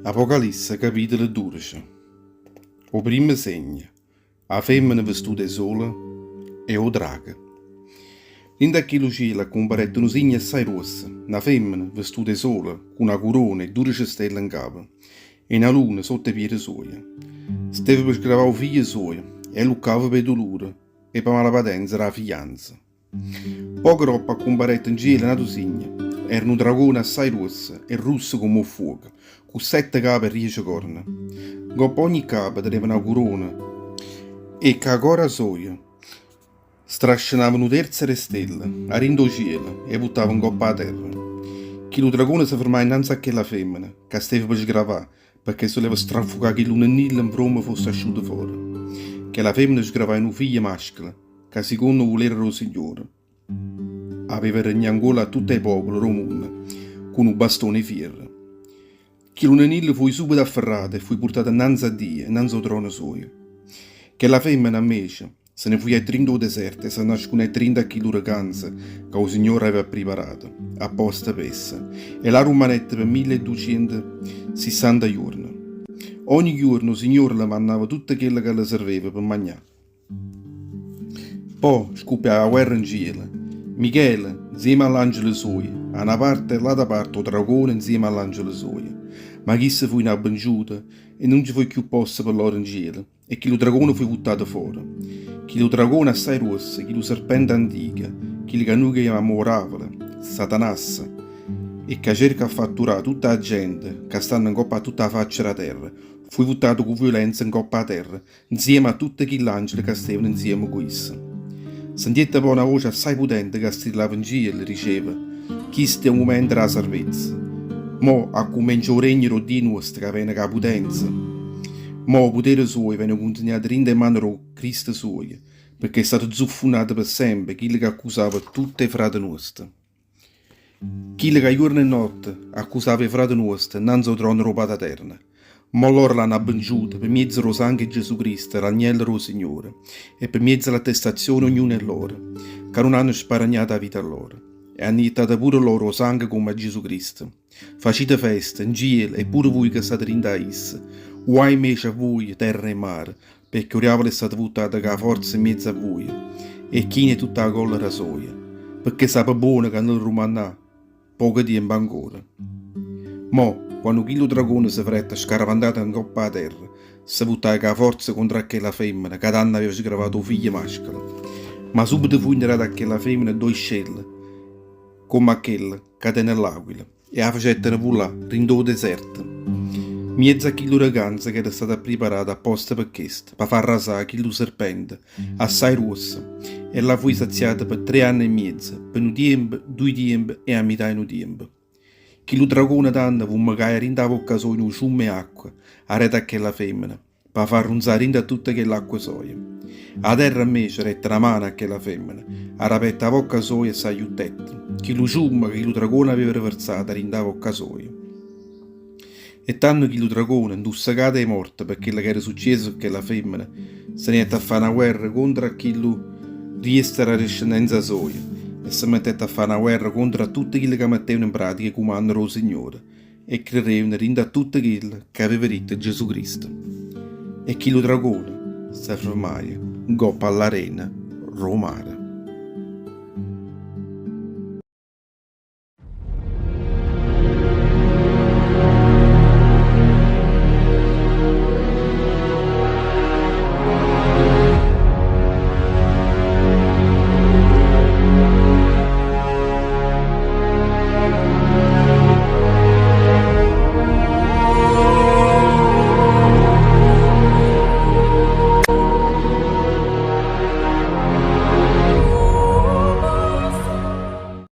Apocalisse capitolo 12 'O primmo segno, 'a femmena vestuta 'e sole e 'o drago. Dint' a chillu cielo accumparette nu segno assai gruosso, na femmena vestuta 'e sole cu na curona e 12 stelle 'ncapo e na luna sott' 'e piede suoje. Steva pe sgravà 'o figlio suojo e alluccava p' 'e dulure e p' 'a malapatenza d' 'a figlianza. Poco doppo accumparette 'ncielo n'atu signo, era nu dragone assai gruosso e russo comm' 'o ffuoco, cu sette cape e diece corne. Ncopp' ogni capa teneva na curona e cu 'a cora soja strascenava nu terzo d' 'e stelle 'a dint' 'o cielo e 'e vuttava ncopp' 'a terra. Chillu dragone se fermaje 'nnanze a chella femmena ca steva pe sgravà pecché se vuleva strafucà chillu nennillo 'nfromme fosse asciuto fora. Chella femmena sgravaje nu figlio mascolo ca sicondo 'o vulere d' 'o Signore aveva regnà 'ncuollo a tutt' 'e popole d' 'o munno cu nu bastone 'e fierro. Chillu nennillo fuje subeto afferrato e fuje purtato 'nnanze a Dio e 'nnanze 'o trono suojo. Chella femmena, 'mmece, se ne fujette dint' 'o deserto e s'annascunnette dint' a chillu recanzo ca 'o Signore aveva appriparato apposta pe essa e là rummanette pe milleducientosissanta juorne. Ogni juorno 'o Signore le mannava tutto chello ca le serveva pe magnà. Po' scuppiaje 'a guerra 'ncielo. Michele, 'nzieme a ll'angele suoje, 'a na parte e ll'ata parte 'o dragone 'nzieme a ll'angele suoje. Ma chiste fujeno abbenciute e nun ce fuje cchiù posto pe lloro 'ncielo e chillu dragone fuje vuttato fora. Chillu dragone assaje gruosso, chillu serpente antico, chillo ca nuje chiamammo 'o diavolo, Satanasso, e ca cerca 'e affatturà tutta 'a gente ca stanno 'ncopp' a tutta 'a faccia d' 'a terra, fuje vuttato cu violenza 'ncopp' 'a terra 'nzieme a tutte chill'angele ca stevano 'nzieme cu isso. Sentiette po' na voce assai putente ca strillava 'ncielo, diceva, Chisto è 'o mumento d' 'a sarvezza. Mo accummencia 'o regno d' 'o Dio nuosto ca vene cu 'a putenza. Mo 'o putere suojo vene cunzignato dint' 'e mane d' 'o Cristo suojo, pecché è stato zuffunnato pe' sempe chillo ca accusava tutte 'e frate nuoste. Chillo ca juorno e notte accusava 'e frate nuoste 'nnanze 'o trono d' 'o Pataterno. Mo lloro l'hanno abbenciuto pe miezo d' 'o sanghe 'e Giesù Cristo, l'agnello d' 'o Signore, e pe miezo 'e l'attestazione 'e ognuno 'e lloro, ca nun hanno sparagnato 'a vita lloro. E hanno jettato pure lloro 'o sanghe comme a Giesù Cristo. Facite festa, 'ncielo, e pure vuje ca state dint' 'a isso. Guai invece a vuje, terra e mare, pecché 'o diavolo è stato vuttato cu 'a forza 'mmiezzo a vuje, e chino 'e tutta 'a collera soja, pecché sape buono ca le rumanna poco tiempo ancora. Mo, quanno chillu dragone se vedette scaravantato 'ncopp' 'a terra, se vuttaje cu 'a forza contro a chella femmena ca tanno aveva sgravato 'o figlio mascolo. Ma subito fujeno date a chella femmena ddoje scelle comm' a chelle ca tene l'aquila. E 'a facettero vulà dint' 'o deserto, 'mmiezzo a chillu recanzo ch'era stato appriparato apposta pe chesto, p' 'a fà arrasà chillu serpente assai gruosso, e llà fuje saziata pe tre anne e miezo, pe nu tiempo, duje tiempe e 'a mità 'e nu tiempo. Chillu dragone tanno vummecaje 'a dint' 'a vocca soja nu ciummo 'e acqua areto a chella femmena, P' 'a fà arrunzà dint' a tutta chell'acqua soja. A terra 'mmece dette na mano a chella femmena, arapette 'a vocca soja e s'agliuttette chillu ciummo ca chillu dragone aveva reverzato 'a dint' 'a vocca soja. E tanno chillu dragone, 'ntussecato 'e morte pe chello ch'era succieso cu chella femmena, se ne jette a fà na guerra contro a chillu riesto d' 'a discendenza soja e se mettette a fà na guerra contro a tutte chille ca mettevano 'npratica 'e cumanne d' 'o Signore e crerevano dint' a tutto chello ca aveva ditto Giesù Cristo. E chillu dragone se fermaje 'ncopp' a ll'arena d' 'o mare.